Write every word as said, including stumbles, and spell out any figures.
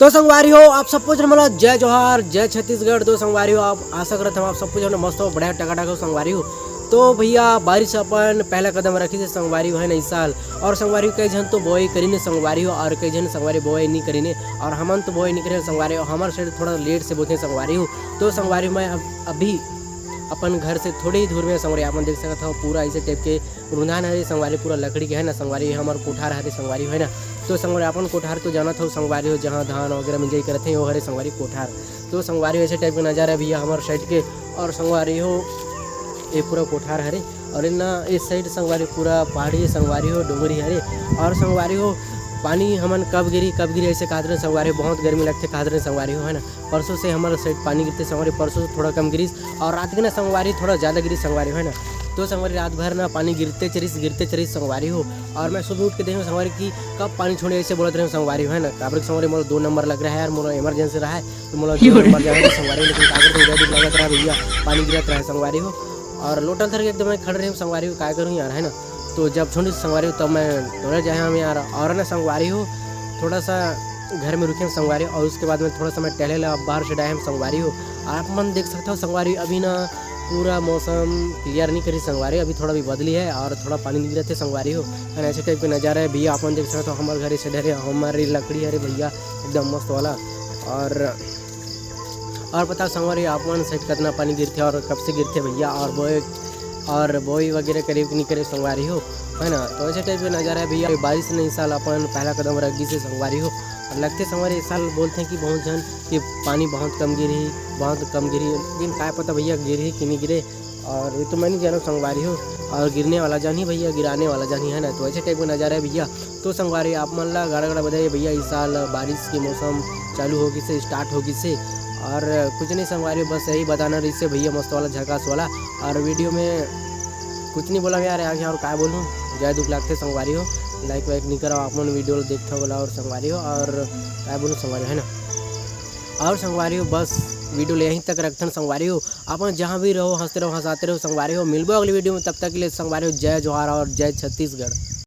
तो संगवारी हो, आप सब कुछ मोला जय जोहार, जय छत्तीसगढ़। तो संगवारी हो, आप आशा करत हम आप सब कुछ मस्त हो, बढ़िया टकाटक हो संगवारी हो। तो भैया, बारिश अपन पहला कदम रखिस हे संगवारी हो, है ना, इस साल। और संगवारी हो, कई झन तो बोआई करिन हे संगवारी हो, और कई झन संगवारी बोआई नहीं करिन हे। और हमन तो बोआई नहीं करिन हे संगवारी हो, हमर side थोड़ा late से बोथे संगवारी हो। तो संगवारी हो, मैं अब, अभी अपन घर से थोड़े ही दूर में संगवारी, आप मन देख सकत हो, पूरा ऐसे type के रुंधान हरे संगवारी, पूरा लकड़ी के, है ना संगवारी, हमर कोठार हरे संगवारी हो, है ना। तो संगवारी, अपन कोठार तो जानत हो संगवारी हो, जहाँ धान वगैरह मिंजाई करत हे, वो हरे संगवारी कोठार। तो संगवारी हो, ऐसे type के नजारा है भैया हमर side के। और संगवारी हो, ये पूरा कोठार हरे, और ना इस side संगवारी पूरा पहाड़ी है संगवारी हो, डोंगरी हरे। और संगवारी हो, पानी हमन कब गिरी, कब गिरी, ऐसे कहत रहे संगवारी हो, बहुत गर्मी लगथे कहत रहे संगवारी हो, है ना। परसों से हमर side पानी गिरथे संगवारी, परसों से थोड़ा कम गिरिस, और रात के ना संगवारी थोड़ा ज़्यादा गिरिस संगवारी हो, है ना। तो संगवारी, रात भर ना पानी गिरते चरिस, गिरते चरिस संगवारी हो। और मैं सुबह उठ के देखूँ संगवारी कि कब पानी छोड़े, ऐसे बोलत रहे संगवारी हो, है ना। काबर कि संगवारी मोर दो नंबर लग रहा है यार, मोर emergency रहा है, तो मोला दो नंबर जाना है संगवारी हो, लेकिन काबर तो उधर भी लगत रहा भैया, पानी गिरत रहा है संगवारी हो। और लोटा धर के एकदम मैं खड़े रहे संगवारी हो, काय करूँ यार, है ना। तो जब छोड़ी संगवारी हो, तब मैं टोला जाए हम यार, और ना संगवारी हो, थोड़ा सा घर में रुके हम संगवारी हो, और उसके बाद में थोड़ा सा मैं टहले ला बाहर से आए हम संगवारी हो। आप मन देख सकते हो संगवारी हो, अभी ना पूरा मौसम clear नहीं करी संगवारी हो, अभी थोड़ा भी बदली है और थोड़ा पानी गिरत हे संगवारी हो, है ना। ऐसे type के नजारा है भैया, आप मन देख सकते हो, हमारे घर से डरे, हमारी लकड़ी हरे भैया, एकदम मस्त वाला। और और बताओ संगवारी, आप मन side कितना पानी गिरथे और कब से गिरथे भैया, और बोए, और बोई वगैरह करे कि नहीं करे संगवारी हो, है ना। तो ऐसे type के नजारा है भैया, बारिश ने इस साल अपन पहला कदम रख गिस हे संगवारी हो। और लगथे संगवारी, इस साल बोलथे कि बहुत झन कि पानी बहुत कम गिरही, बहुत कम गिरही, लेकिन काय पता भैया गिरही कि नहीं गिरे, और ये तो मैं नहीं जानूँ संगवारी हो। और गिरने वाला जानही भैया, गिराने वाला जानही, है ना। तो ऐसे type का नजारा है भैया। तो संगवारी, आप मन ला गाड़ा गाड़ा बधाई भैया, इस साल बारिश के मौसम चालू हो गिस हे, start हो गिस हे। और कुछ नहीं संगवारी, बस यही बताना रहिस हे भैया, मस्त वाला, झकास वाला। और video में कुछ नहीं बोला यार, आगे और काय बोलूँ, जय दुख लागथे संगवारी हो। Like वाइक नहीं करो आप मन, video ला देखते हो बोला और संगवारी हो, और काय बोलूँ संगवारी हो, है ना। और संगवारी हो, बस video ले यहीं तक रखथन संगवारी हो। आप मन जहाँ भी रहो, हंसते रहो, हंसाते रहो संगवारी हो। मिलबो अगली video में, तब तक के लिए संगवारी हो, जय जोहार और जय छत्तीसगढ़।